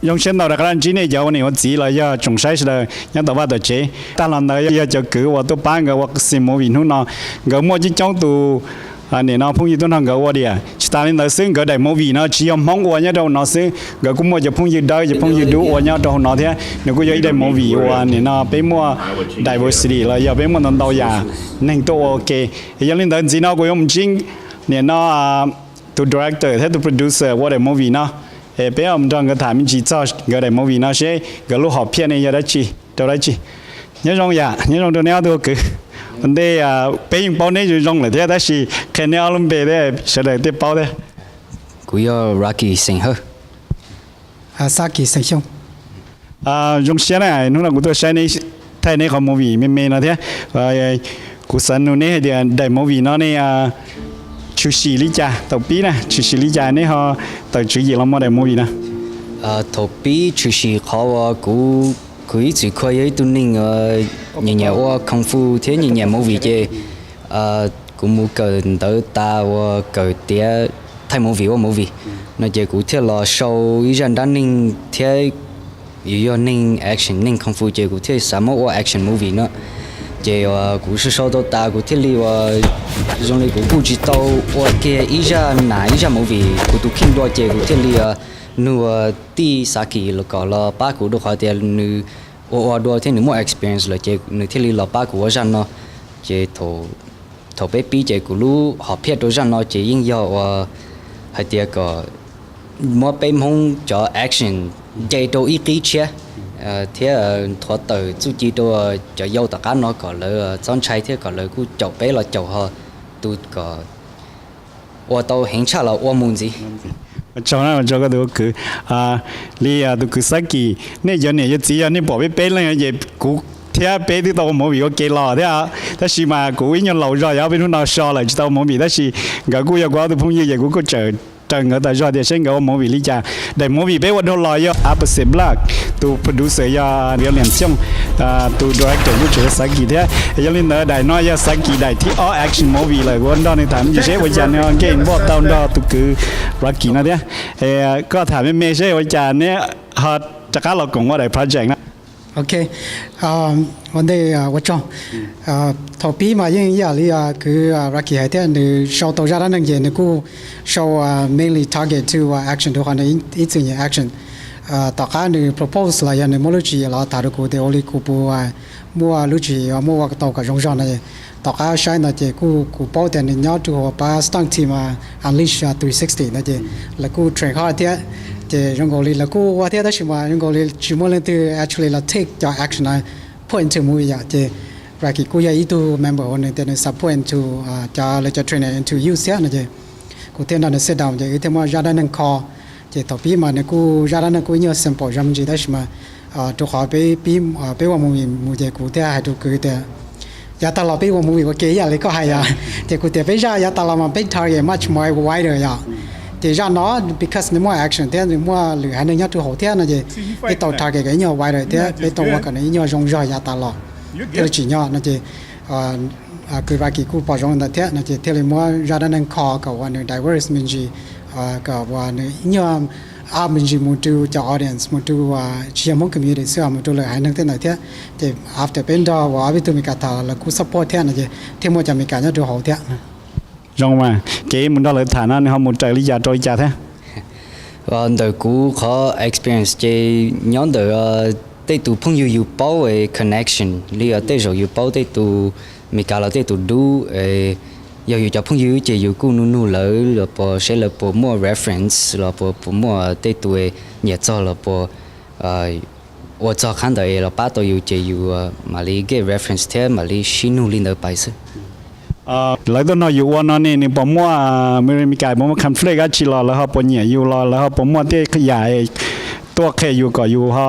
Zoo siab ntau rov qab los ntsib nej cov ua niam ua txiv los yog tsoom saib sawv daws nyob tom vaj tom tsev. Tag los ntawd yog cov kwv uas tuaj pab nkawd ua scene movie hnub no, nkawd muaj coob coob tus nim no phooj ywg tuaj nrog nkawd ua diam. Tsis tas li ntawd xwb, nkawd daim movie no tsis yog Hmoob ua nyob rau hauv no xwb, nkawd kuj muaj cov phooj ywg dawb cov phooj ywg dub ua nyob rau hauv no thiab. Nws kuj yog ib daim movie uas nim no peb muaj diversity los yog peb muaj ntau ntau yam neeg tuaj ua ke. Yog li ntawd ntxiv no kuv yuav mus ntsib nim no tus director thiab tus producer ua daim movie no, es peb mus nrog nkawd tham me ntsis txog nkawd daim movie no seb nkawd lub hom phiaj ne yog dab tsi, rau dab tsi. Nyob zoo yom, nyob zoo rau neb ob tug ua kwv. Ua ntej peb yeej paub neb zoo zoo lawm thiab tab sis qhia neb ob lub npe thiab sawv daws thiaj paub thiab. Kuv yog Rocky Xeem Hawj. Saki Xeem Xyooj. Zoo siab na, hnub no kuv tuaj saib neb, thaij neb qhov movie me me no thiab. Kuv xav nug neb hais tias daim movie no nej tshwm sim li cas, thaum pib na tshwm sim li cas neb ho tawm tswv yim los muaj daim movie no? Thaum pib tshwm sim qhov uas kuv, kuv ib txwm kho yog ib tug neeg nyiam nyiam ua kung fu thiab nyiam nyiam movie ces kuv mus kawm ntawv tas uas kawm tiav thaij movie ua movie no ces kuv thiaj los sau ib zaj dab neeg thiab yus yog neeg action neeg kung fu ces kuv thiaj xav muab ua action movie no. Ces kuv sau sau tau tas kuv thiaj li uas zoo li kuv kuj tsis tau ua kiag ib zaj nas ib zaj movie kuv tus kheej dua ces kuv thiaj li nug tij Saki los kom los pab kuv rau qhov tias nws ua ua dua thiab nws muaj experience lawm ces nws thiaj li los pab kuv ua zaj no. Ces thaum peb pib ces kuv lub hom phiaj rau zaj no ces yeej yog uas hais tias kom muab peb Hmoob cov action nce rau ib qib tshiab thiab nthuav tawm txuj ci rau cov yau tom qab no kom lawv txhob ntshai thiab kom lawv kuj caum peb los caum ho tus kom ua tau heev tshaj los ua mus ntxiv. Ua tsaug, ua tsaug koj tus ua kwv. Li tus kwv Saki, nej cov niam cov txiv yog nej pom peb peb leeg ces kuv thiab peb twb tau ua movie ua ke los thiab, tab sis mas kuv ib nyuag laus zog yog peb hnub no so lawm tsis tau ua movie tab sis nkawd kuj yog kuv ob tug phooj ywg ces kuv kuj tseem raws nkawd tas zog tias seb nkawd ua movie li cas. Daim movie peb ua dhau los yog Opposite Block, tus producer yog Liam Xyooj, tus director kuj tseem yog Saki thiab. Yog li ntawd daim no yog Saki daim thib ob action movie lawm, kuv nrog nws tham me ntsis seb ua cas nws ho get involve tau nrog tus kwv Rocky no thiab. Koj tham me me seb ua cas neb ho rov qab los koom ua daim project no. Ok, ua ntej ua tsaug. Thaum pib mas yeej ib yam li kwv Rocky hais thiab, nws sau tau zaj dab neeg ces nws kuj sau mainly target to action rau qhov nws ib txwm nyiam action. Tom qab nws propose los yog nws muab lub tswv yim los tham rau kuv tias ua li kuv puas muaj lub tswv yim muab ua tau kom zoo zog no. Tom qab saib no ces kuj kuv paub tias nws nyob rau hauv pab stunt team Unleash three sixty no ces lawv kuj train hard thiab. Ces zoo nkaus li lawv kuj ua thiab tab sis mas zoo nkaus li tsis muaj leej twg actually los take cov action no put into movie yom. Ces Rocky kuj yog ib tug member uas nws tias nws support into cov lawv cov trainer into use thiab no ces kuv thiaj nrog nws sit down ces wb thiaj muab zaj dab neeg kho. Ces thaum pib mas nws kuj zaj dab neeg kuj ib nyuag simple zog me ntsis tab sis mas rau qhov peb ua movie mus ces kuv thiaj hais rau kwv tias yav tag los peb ua movie ua ke ib yam li koj hais yom. Ces kuv tias peb zaj yav tas los mas peb target much more wider yom. Ces zaj no because nws muaj action thiab nws muaj lwm haiv neeg nyob rau hauv thiab no ces peb tau target kom ib nyuag wider thiab peb tau ua kom nws ib nyuag zoo zog yav tas los thiaj li tsim nyog no ces kwv Rocky kuj pom zoo li ntawd thiab no ces thiaj li muab zaj dab neeg kho kom uas nws diverse me ntsis, kom uas nws ib nyuag up me ntsis mus rau cov audience mus rau tsis yog Hmoob community xwb mus rau lwm haiv neeg tej ntawd thiab. Ces after peb nrog uas ob peb tug Meskas tham lawv kuj support thiab no ces thiaj muaj cov Meskas nyob rau hauv thiab. Zoo mas kev mus nrog lawv tham no nws ho mus raws li cas rau li cas thiab? Ntawm kuv qhov experience ces nyob ntawm tej tus phooj ywg yus paub connection li tej zaum yus paub tej tus Meskas los tej tus dub, yog yus cov phooj ywg ces yus kuj nug nug lawv los puas seb lawv puas muaj reference los puas puas muaj tej tus nyiam txog los puas ua txog qhab ntawd es los pab tau yus ces yus mam li get reference thiab mam li sib nug li ntawd pais xwb. Lawv tuaj nrog yus ua no ne nws puas muaj, Meskas puas muaj conflict dab tsi los lawv ho puas nyiam yus los lawv ho puas muaj tej yam tuaj qhia yus kom yus ho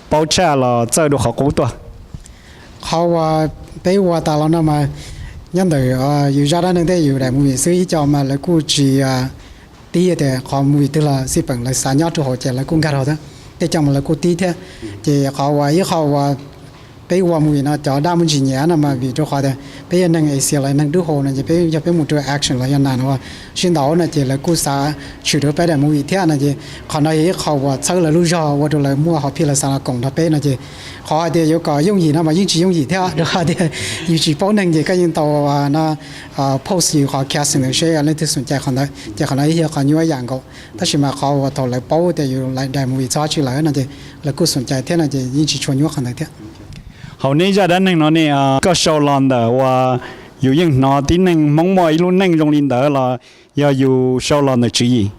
paub tshaj los txawj dua qhov qub tuaj? Qhov uas peb ua tas los no mas nyob ntawm yus zaj dab neeg thiab yus daim movie xwb, ib co mas lawv kuj tsis tib tias qhov movie twg los xij peem lawv xav nyob rau hauv ces lawv kuj nkag rau thiab, tej co mas lawv kuj tib thiab. Ces qhov uas ib qho uas Peb ua movie no cov dab muaj ntsis nyiam no mas vim rau qhov tias peb yog neeg Asia los neeg dub hau no ces peb yog peb mus rau action los yog nas no sib ntaus no ces lawv kuj xav tshwm rau peb daim movie thiab no ces qhov no yog ib qho uas txhawb lawv lub zog ua rau lawv muaj hom phiaj lawv xav los koom nrog peb no ces qhov hais tias yuav kom yooj yim no mas yeej tsis yooj yim thiab rau qhov tias yus tsis paub neeg ces koj yeej tau no post yus qhov casting ntawd seb leej twg xom cai qhov ntawd ces qhov no yog qhov nyuaj ib yam nkaus. Tab sis mas qhov uas thaum lawv paub tias yus daim movie txhob tshwm lawm no ces lawv kuj xom cai thiab no ces yeej tsis tshua nyuaj qhov ntawd thiab. Hauv neb zaj dab neeg no ne, koj sau los ntawm uas yus yeej hnov tib neeg Hmoob muaj ib lub neej zoo li ntawd los yog yus sau los ntawm tswv yim?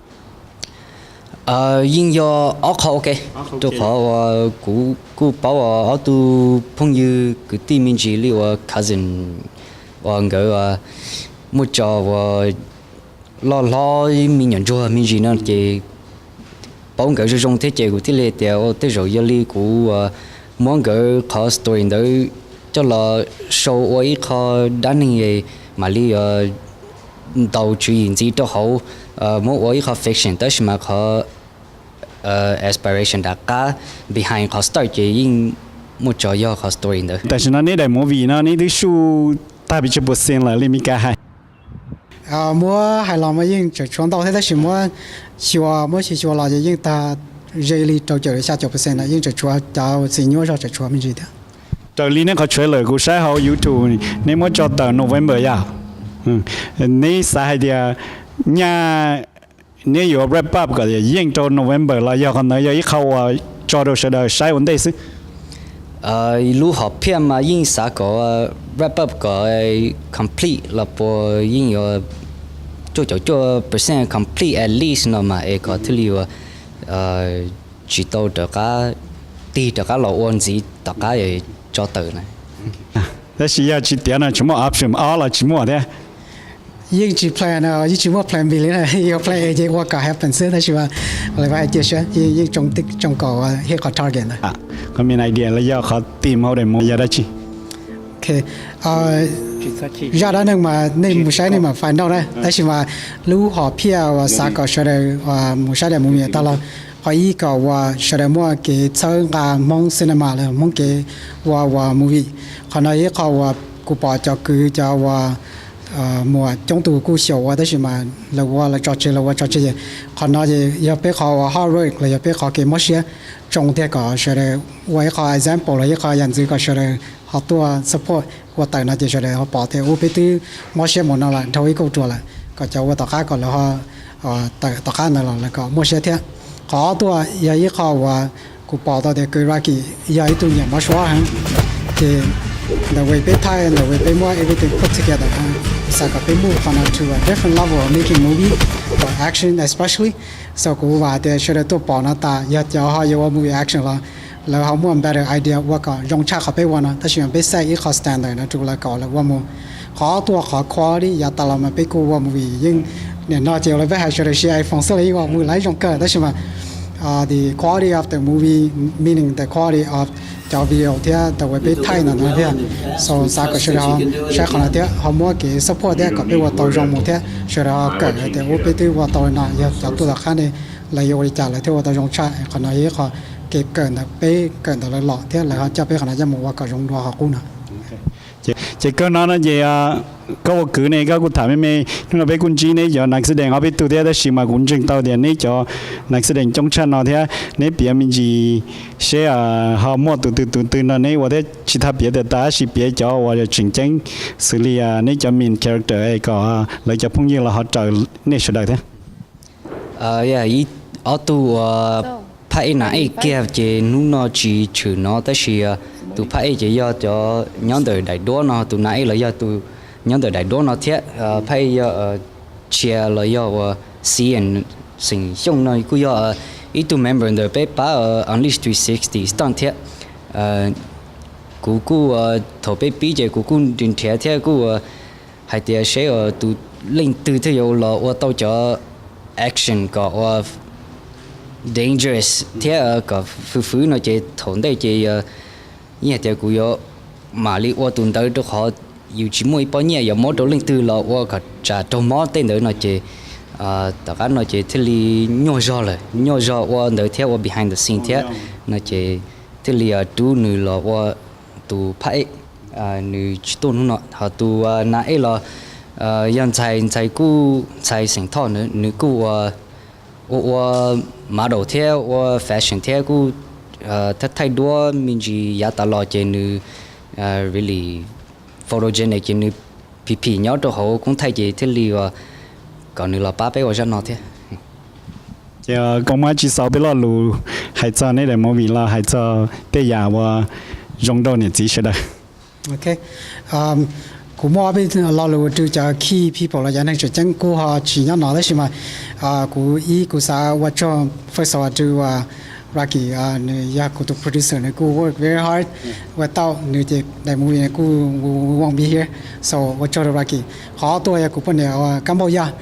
Yeej yog ob qho ua ke, rau qhov uas kuv kuj paub ob tug phooj ywg kwv tij me ntsis li uas cousin uas nkawd muaj tso uas loj hlob me nyuam ntsuag me ntsis no ces paub nkawd zoo zoo thiab ces kuv thiaj li tias tej zaum yog li kuv muab nkawd qhov story ntawd coj los sau ua ib qho dab neeg mam li ntaus tswv yim ntxiv rau hauv, muab ua ib qho fiction tab sis mas qhov inspiration nram qab behind qhov start ces yeej muaj tso yog qhov story ntawd. Tam sim no neb daim movie no neb twb shoot tag pes tsawg percent lawm li Meskas hais? Muab hais los mas yeej tseem tshuav ntau thiab tab sis muab xyuas muab xyuas xyuas los ces yeej tag ze li rau caum xya caum percent no yeej tseem tshuav cov txiv nyuaj zog tseem tshuav me ntsis thiab. Raws li neb qhov trailer kuv saib hauv YouTube neb muab tso tawm November yog, neb xav hais tias nyaj neb yuav wrap up kom yeej rau November los yog qhov ntawd yog ib qho uas tso rau sawv daws saib ua ntej xwb? Lub hom phiaj mas yeej xav kom wrap up kom complete los puas yeej yuav cuaj caum cuaj percent complete at least no mas es kom thiaj li uas tsis tau rov qab tig rov qab los ua ntxiv tom qab tso tawm na. Tab sis yog tsis tiav no tsis muaj option ob los tsis muaj thiab? Yeej tsis plan, yeej tsis muaj plan B li na, yog plan A ces ua kom happen xwb tab sis mas lawv hais tias yeej tsoo kom hit qhov target ntawd. Qhov main idea los yog qhov theme hauv daim movie yog dab tsi? Zaj dab neeg mas nej mus saib nej mam find out na, tab sis mas lub hom phiaj uas xav kom sawv daws mus saib daim movie tag los qhov ib kom uas sawv daws muaj kev txhawb nqa Hmoob cinema los Hmoob kev ua ua movie. Qhov no ib qho uas kuv pom cov kwv cov uas muam coob tus kuj xyaum ua tab sis mas lawv ua lawv tso tseg lawv ua tso tseg ces qhov no ces yog peb qhov uas hard work los yog peb qhov kev mob siab tsoo tiag kom sawv daws ua ib qho example los ib qho yam ntxwv kom sawv daws ho tuaj support ua tawm no ces sawv daws ho pom tias ua peb twb mob siab mus no lawm dhau ib kauj ruam lawm kom cov ua tom qab kom lawv ho tawm tom qab ntawd los lawv kom muaj siab thiab. Qhov ob tuaj yog ib qho uas kuv pom tau tias kwv Rocky yog ib tug nyiam mob suab heev ces ntawm way peb thaij ntawm way peb muab everything put together xav kom peb move qhov no to a different level of making movie or action especially. So kuv vam tias sawv daws tuaj pom no tas yog cov ho yuav ua movie action los lawv ho muaj better idea ua kom zoo tshaj qhov peb ua no tab sis mas peb set ib qho standard no rau lawv kom lawv ua mus. Qhov ob tuaj qhov quality yav tas los mas peb kuj ua movie yeej nim no ces lawv peb hais sawv daws siv iPhone xwb los yeej ua movie lawv zoo kawg tab sis mas the quality of the movie, meaning the quality of cov video thiab the way peb thaij ntawm no thiab. So xav kom sawv daws saib qhov no thiab ho muab kev support thiab kom peb ua tau zoo mus thiab sawv daws ho kawm hais tias ua peb twb ua tau li no yog cov tuaj tom qab ne lawv yuav ua li cas lawv thiaj ua tau zoo tshaj. Qhov no yog ib qho kev kawm ntawm peb kawm ntawm lawv los thiab lawv ho coj peb qhov no coj mus ua kom zoo dua qhov qub no. Ces kawg no no ces koj ua kwv ne koj kuj tham me me, hnub no peb kuj ntsib neb cov nas xab dees ob peb tug thiab tab sis mas kuv ntseeg tau tias neb cov nas xab dees coob tshaj no thiab neb piav me ntsis seb ho muaj tus twg tus twg nrog neb ua thiab tsis tas piav tias tab sis piav cov uas tseem ceeb xws li neb cov main character es kom lawv cov phooj ywg los ho raws nej sawv daws thiab. Ob tug uas phab ej nas ej kiag ces hnub no tsis tshwm no tab sis tus phab ej ces yog cov nyob ntawm daim duab no, tus nas ej los yog tus nyob ntawm daim duab no thiab. Phab ej yog Tshia los yog uas Xi Xeem Xyooj no kuj yog ib tug member ntawm peb pab Unleash three sixty Stunt thiab. Kuv kuj thaum peb pib ces kuv kuj nrhiav thiab kuj hais tias seb tus leej twg thiaj yuav los ua tau cov action kom ua dangerous thiab kom fwv fwv no ces thaum ntej ces yeej hais tias kuv yuav mam li ua tus ntawd rau qhov yus tsis muaj ib pob nyiaj yuav muab rau leej twg los ua kom tsam raug mob tej ntawd no ces tom qab no ces thiaj li nyuaj zog lawm, nyuaj zog ua ntawd thiab ua behind the scene thiab no ces thiaj li rub nws los ua Tus phab ej, nws tsis tuaj hnub no, ho tus na ej los yog ntxhais, ntxhais kuj, ntxhais xeem Thoj, nws kuj ua, ua ua model thiab ua fashion thiab kuj thaij duab me ntsis yav tas los ces nws really photogenic ces nws phim phim nyob rau hauv koob thaij ces thiaj li kom nws los pab peb ua zaj no thiab. Ces koj muaj dab tsi xaus peb lo lus hais txog neb daim movie los hais txog tej yam uas zoo rau niam txiv sawv daws? Kuv muaj ob peb lo lus rau cov key people los cov neeg tseem ceeb kuj ho tsis nyob no tab sis mas kuv ib kuv xav ua tsaug first of all rau Rocky, nws yog kuv tus producer, nws kuj work very hard, ua tau nws ces daim movie kuj won't be here, so ua tsaug rau Rocky. Qhov ob tuaj yog kuv poj niam Kab Npauj Yaj,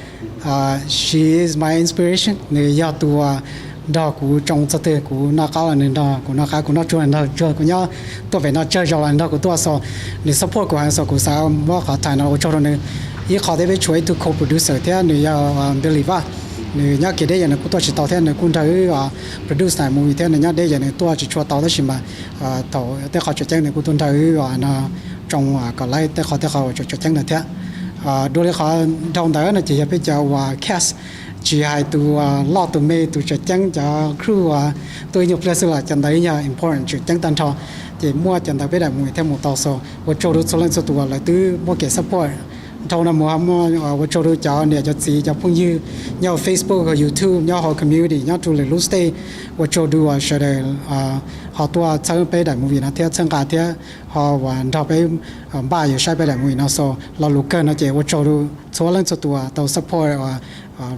she is my inspiration, nws yog tus uas nrog kuv tsoo txog twg kuv noj qab los nws nrog kuv noj qab, kuv noj tsuag nws nrog tsuag, kuv nyob tuaj pem no tsawg zaus los nws nrog kuv tuaj, so nws support kuv heev, so kuv xav muab qhov time no ua tsaug rau nws. Ib qho thiab peb tshuav ib tug co-producer thiab nws yog Billy Vaj, nws nyob kev deb yam nws kuj tuaj tsis tau thiab nws kuj nrog wb produce daim movie thiab nws nyob deb yam nws tuaj tsis tshua tau tab sis mas thaum tej qho tseem ceeb nws kuj tuaj nrog wb no tsoo kom laib tej qho tej qho uas tseem ceeb ntawd thiab. Dua li qhov dhau ntawd no ces yog peb cov uas cast, tsis hais tus loj tus me tus tseem ceeb, cov crew uas tuaj ib nyuag pliag xwb los cov ntawd yog important tseem ceeb tag nrho, ces muaj cov ntawd peb daim movie thiaj mus tau, so ua tsaug rau txhua leej txhua tus uas lawv twb muaj kev support. Dhau no mus ho muaj ua tsaug rau cov niam cov txiv cov phooj ywg nyob hauv Facebook, hauv YouTube, nyob hauv community, nyob rau lwm lub state, ua tsaug rau uas sawv daws ho tuaj txhawb peb daim movie no thiab txhawb nqa thiab ho uas nrog peb npaj yuav saib peb daim movie no, so lo lus kawg no ces ua tsaug rau txhua leej txhua tus uas tau support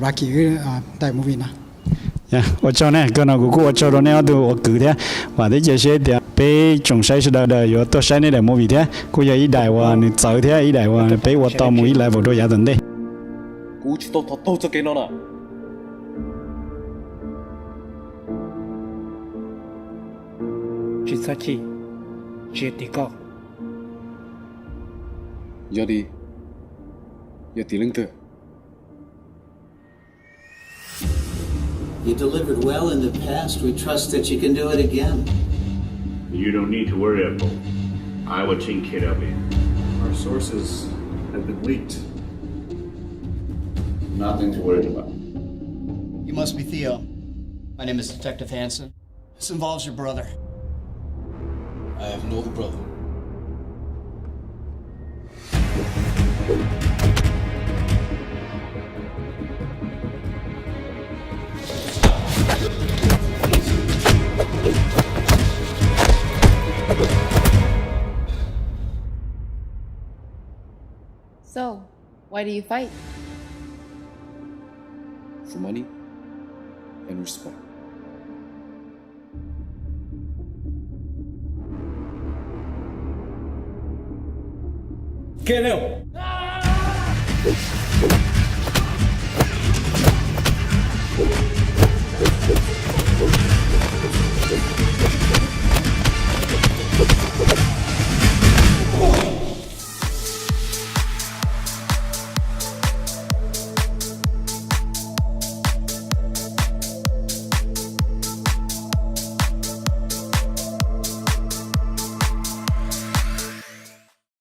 Rocky daim movie no. Ua tsaug ne, kawg no kuv kuj ua tsaug rau nej ob tug ua kwv thiab, vam thiab cia siab tias peb tsoom saib sawv daws daws yuav tuaj saib nej daim movie thiab kuj yog ib daim uas nws txawv thiab ib daim uas peb ua tau mus ib level rau yav tom ntej. Kuv tsis tau thov taug txoj kev no na. Tsis txhob chim, tsis yog tim koj. Yog li, yog tim leej twg? You delivered well in the past. We trust that you can do it again. You don't need to worry, Uncle. I will take care of it. Our sources have been leaked. Nothing to worry about. You must be Theo. My name is Detective Hansen. This involves your brother. I have no brother. So, why do you fight? For money and respect. Kill him!